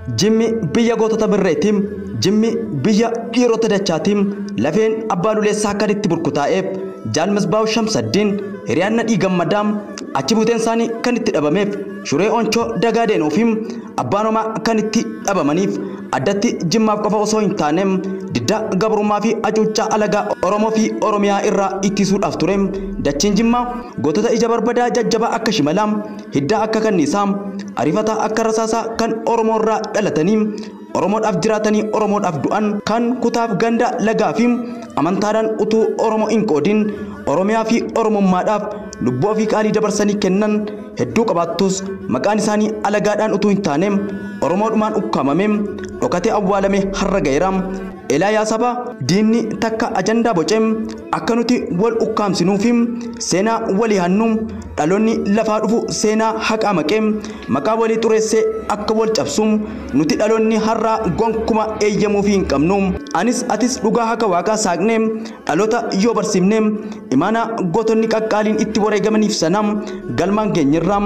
Jimmi biyya gootota birreetiin, Jimmi biyya dhiirota dachaatiin, lafeen abbaa luleessaa kan itti burkutaa'eef Jaal Misbaahu Shamsaddiin hiriyaan Nadhii Gammadaa achi buuteen isaanii kan itti dhabameef Shuree Onchoo Dagaadeenuu fi abbaan homaa kan itti dhabamaniif addatti Jimmaaf qofa osoo hin taane diddaa gabrummaa fi hacuuccaa alagaa Oromoo fi Oromiyaa irraa ittisuudhaaf ture. Dachiin Jimmaa gootota ija barbadaa jajjabaa akka shimalaa, hiddaa akka kanniisaa, ariifataa akka rasaasaa kan Oromoo irraa dhalatanii Oromoodhaaf jiraatanii Oromoodhaaf du'an kan kutaaf ganda lagaa fi amantaadhaan utuu Oromoo hin qoodin Oromiyaa fi Oromummaadhaaf lubbuu ofii qaalii dabarsanii kennan hedduu qabaattus maqaan isaanii alagaadhaan utuu hin taane Oromoodhumaan ukkaamame dhokatee awwaalame har'a ga'eera. Elaa yaa saba, diinni takka ajandaa bocee akka nuti wal ukkaamsinuu fi seenaa walii hannu dhaloonni lafaa dhufu seenaa haqaa maqee maqaa walii xureessee akka wal cabsu nuti dhaloonni har'aa gonkuma eeyyamuufii hin qabnu. Anis atis dhugaa haqa waaqaa saaqnee dhaloota yoo barsiifne imaana gootonni qaqqaaliin itti wareegamaniif sana galmaan geenyirra.